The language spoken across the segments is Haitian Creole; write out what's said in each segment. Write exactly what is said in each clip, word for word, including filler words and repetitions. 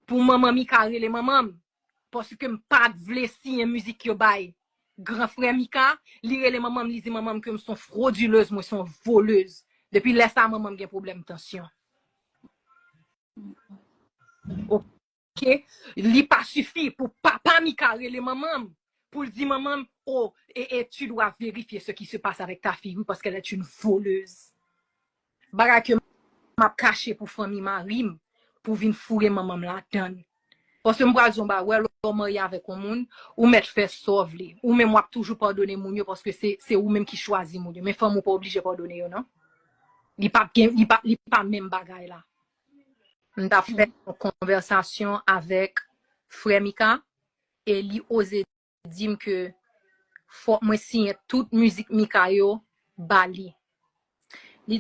pou manman Mika rele manman m. Paske m pa t vle siyen mizik yo bay gran frè Mika, li rele manman m, li di manman m ke m se yon fwodilez, mwen se yon volez. Depi lè sa, manman m gen pwoblèm tansyon. Ok? Li pa sifi pou papa Mika rele manman m, pou l di manman m, oh, et, et tu dois vérifier ce qui se passe avec ta fille, oui, parce qu'elle est une voleuse. Bagay ke m ap kache pou fanmi mari m, pou vin foure manman m ladann. Paske m pral di w yon bagay, wè, lè w marye avèk yon moun, ou mèt fè sa w vle. Ou menm w ap toujou padone moun yo, paske se, se ou menm ki chwazi moun yo. Men fanmi w pa oblije padone yo, non. Li pa gen, li pa, li pa menm bagay la. M t ap fè yon konvèsasyon avèk frè Mika, e li oze di m ke fòk mwen siyen tout mizik Mika yo ba li. Li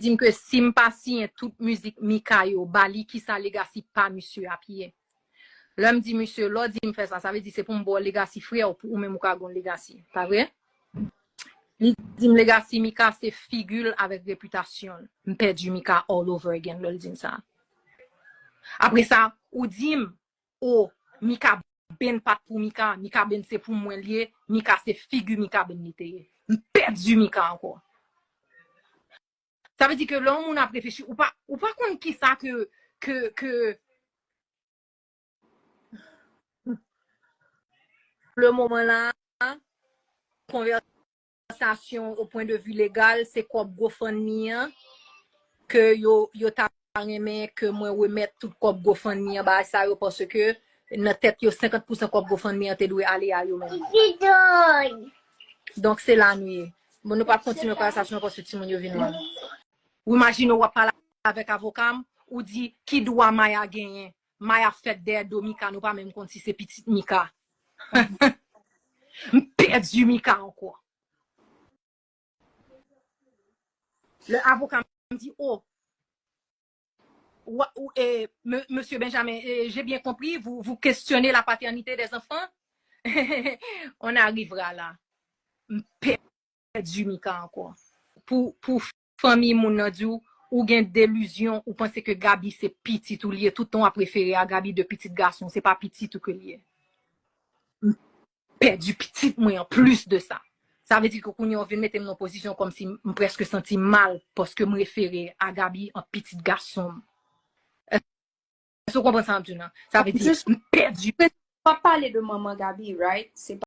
di m ke si m pa siyen tout mizik Mika yo ba li, kisa legacy pa misye ap ye? Lè m di misye, lè w di m fè sa, sa vle di se pou m ba w legacy frè w, pou ou menm ou ka gen yon legacy, pa vre? Li di m legacy Mika se figi l avèk repitasyon l. M pèdi Mika all over again lè l di m sa. Apre sa, ou di m, oh, Mika Ben pa t pou Mika, Mika Ben se pou mwen l ye, Mika se figi Mika Ben li te ye. M pèdi Mika ankò. Sa vle di ke lè yon moun ap reflechi, ou pa, ou pa konn kisa ke, ke, ke le moman la, konvèsasyon o pwen de vi legal, se kòb GoFundMe an, ke yo, yo ta renmen ke mwen remèt tout kòb GoFundMe an, bagay sa yo, paske nan tèt yo, senkant pousan kòb GoFundMe an te dwe ale a yo menm. Donk, se la nou ye. Bon, nou p ap kontinye konvèsasyon an paske timoun yo vin wè m. Ou imajine w ap pale avèk avoka m, ou di, ki dwa Maya genyen? Maya fèt dèyè do Mika, nou pa menm konn si se pitit Mika. M pèdi Mika ankò. Lè avoka m di, oh, wa- ou- eh, me- Monsieur Benjamin, eh, j'ai bien compris, vous, vous questionnez la paternité des enfants. On arrivera là. M pèdi Mika ankò. Pou, pou fanmi moun nan di w, ou gen delizyon, ou panse ke Gaby se pitit ou li ye, tout tan w ap refere a Gaby de pitit gason, se pa pitit ou ke li ye. M pèdi pitit mwen an plis de sa. Sa vle di ke kounye a w vin mete m nan pozisyon kòmsi m prèske santi m mal paske m refere a Gaby an pitit gason m. Èske w konprann sa m ap di w nan? Sa vle di, m pèdi. W ap pale de manman Gaby, right? Se